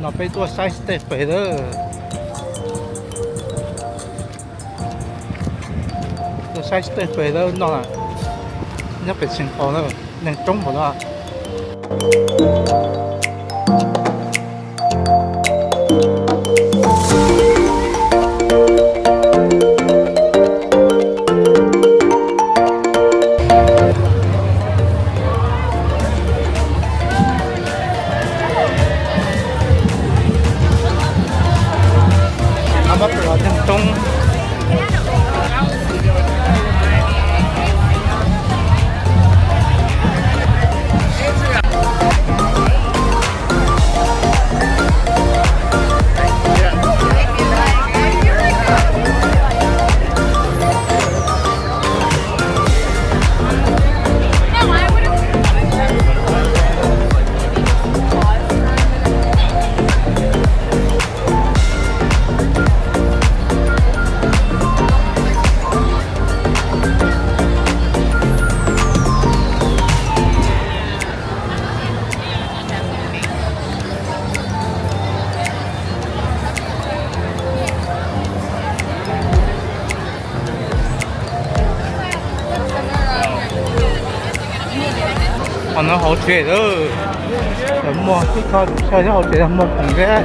No peb tuaj saib tej pem lawm. Tuaj saib tej pem lawm no, nyob pem Xeev Khuam lawm, neeg coob npaum no. Neeg coob. Qhov no hauv tsev lawm, muaj ib co hauv tsev muag khoom thiab.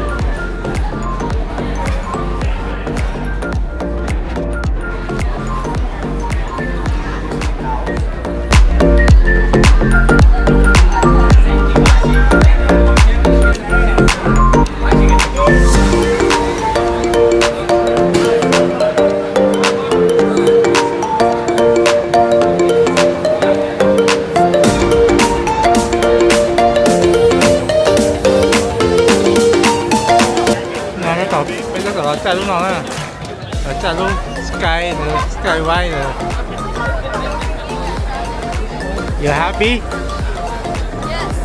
No tab tom, peb tab tom los txaj lub no na. Los txaj lub Sky, Skyway lawm. You happy? Yes.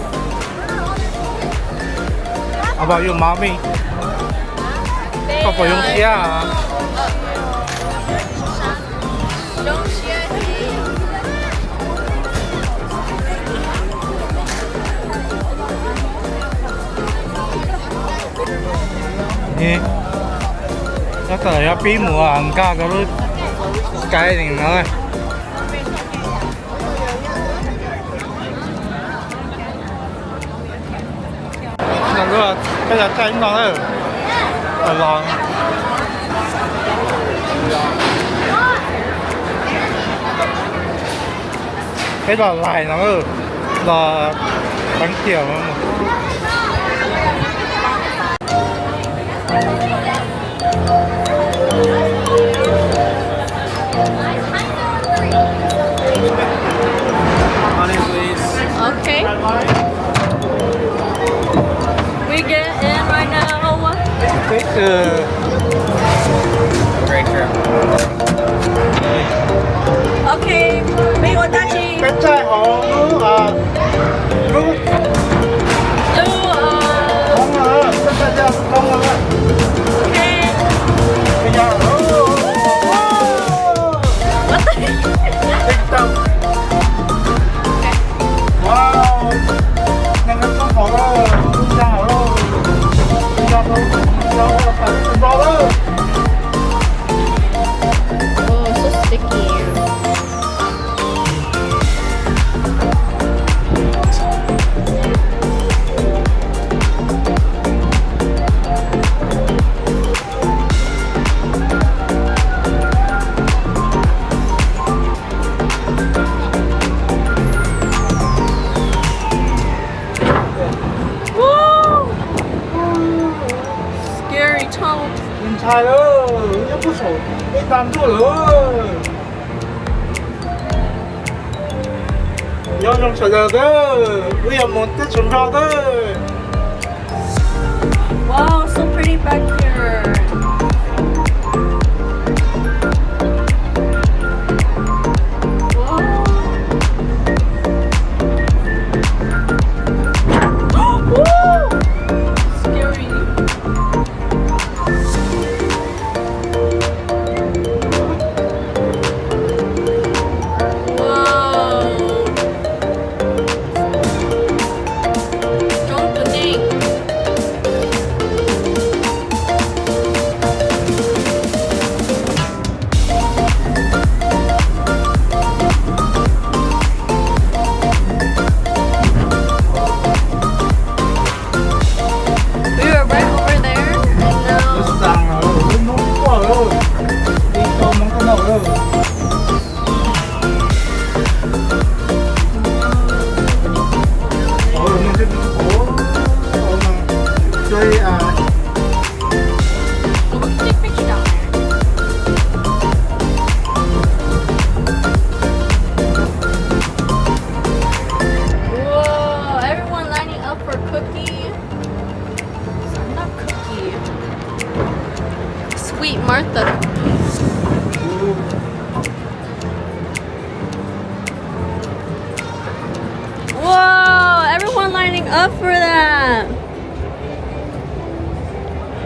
How about you, mommy? Koj puas zoo siab? Tab tom yuav pib mus nkag rau lub Sky no. Peb los txaj no, los, peb los lais no, los teev tiam. Money, please. Okay. We get in right now. Thank you. Okay, 没有大气。 Peb txaij hauv lub, lub, lub, okay. What the? Wow. Oh, so sticky. Woo! Scary town. Ntshai lawm, nyob puag saum ib tag ntuj lawm. Nyob zoo sawv daws, wb yuav mus teb chaws nrog. Wow, so pretty back here. Wow. Woo! Scary. Wow. Coob Take picture down there. Whoa, everyone lining up for cookie. Not cookie. Sweet Martha. Whoa, everyone lining up for that.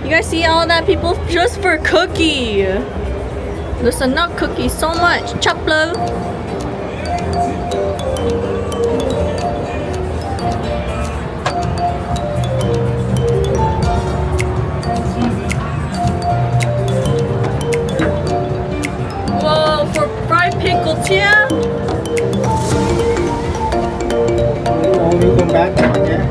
You guys see all that people just for cookie. There's enough cookie, so much. Chop love. Whoa, for fried pickle too. Oh, we go back again.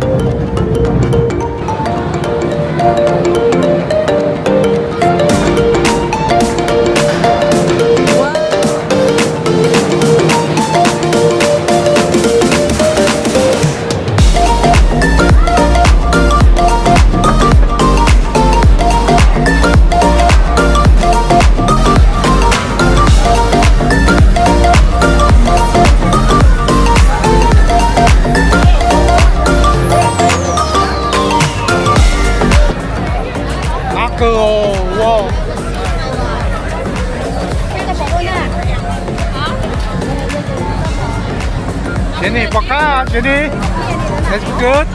Qab kawg, wow. Tsev neeg pom qab, tsev neeg. That's good.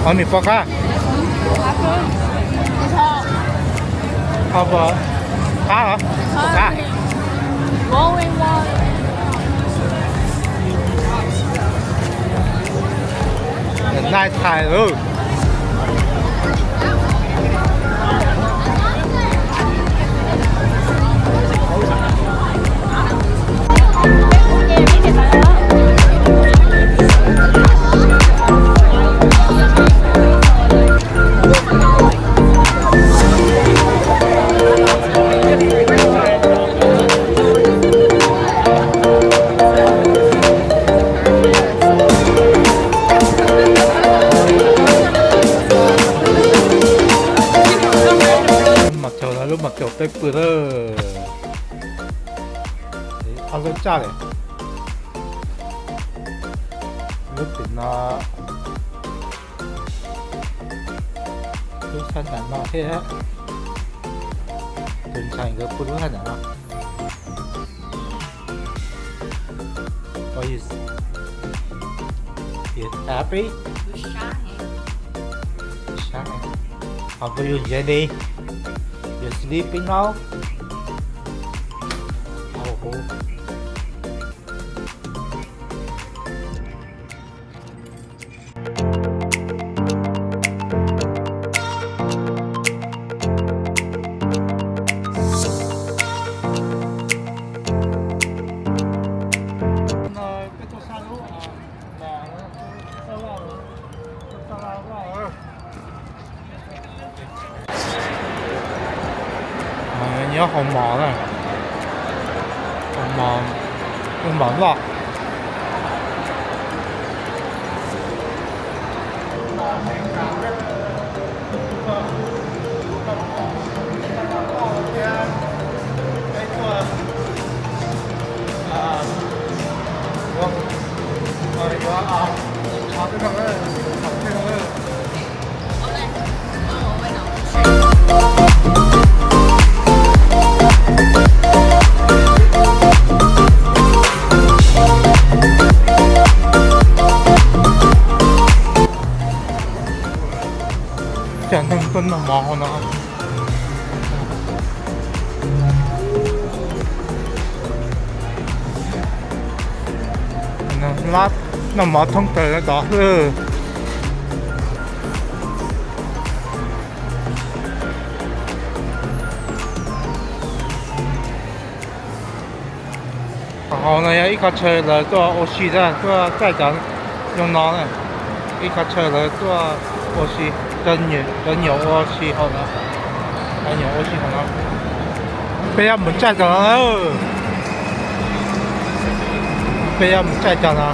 Ov, nws pom qab. Qab los? Qab. Nice try lauj. Mas caum, lub mas caum peb pw lawm. Ob lub tsaj li. Lub tim no, lub sab nram no thiab. Tus ntxhais nkawd pw lub sab nram no. What is, you happy? How about you, Jenny? You sleeping now? Oh. Nyob hauv mos na, hauv mos, hauv mos loj. Cov neeg tuaj noj mov hauv no. Lab noj mov thoob plaws dov hwj. Hauv no yog ib qho chaw lawv tuaj ua si, tuaj caij cov zoo no na. Ib qho chaw lawv tuaj ua si, cov nyuam ua si hauv no. Cov nyuam ua si hauv no. Peb yuav mus caij cov no na. Peb yuav mus caij cov no.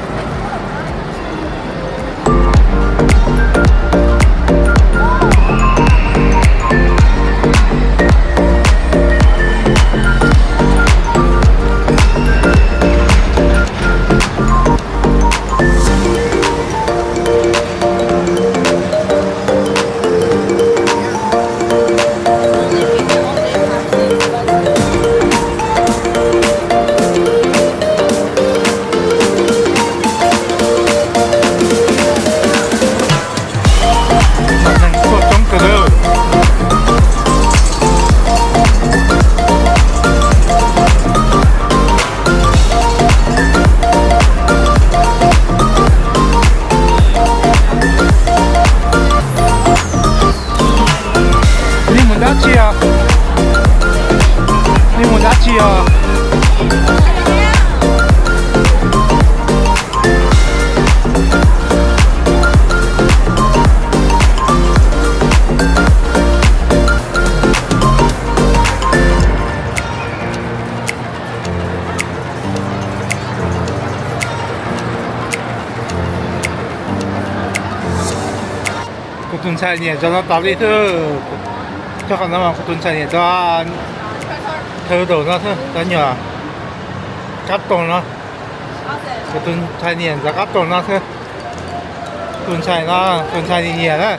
Neeg tuaj coob kawg. Nej mus dab tsi os? Nej mus dab tsi os? Kuv tus ntxhais niam cov no tas li xwb. Cov qhov no mas kuv tus ntxhais niam cov thawv daum no xwb, cov nyuam kab toog no. Kuv tus ntxhais niam cov kab toog no xwb. Tus ntxhais no, tus ntxhais niam na.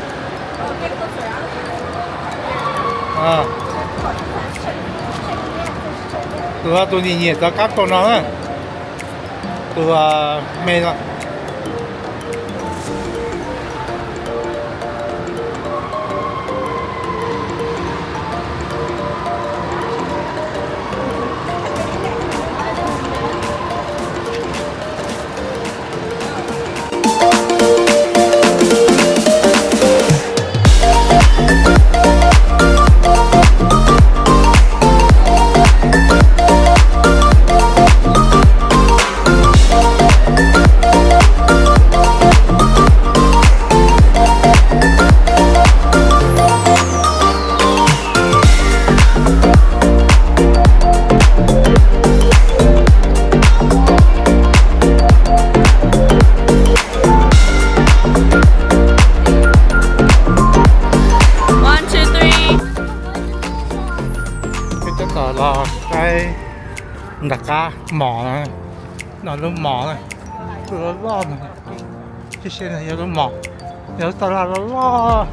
Tus, tus niam niam cov kab toog no na. Tus me no. Peb tab tom los saib nram qab mos na, no lub mos na, loj loj no, tib si no yog lub mos, yog lub taj laj loj loj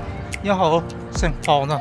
nyob hauv Xeem Pos no.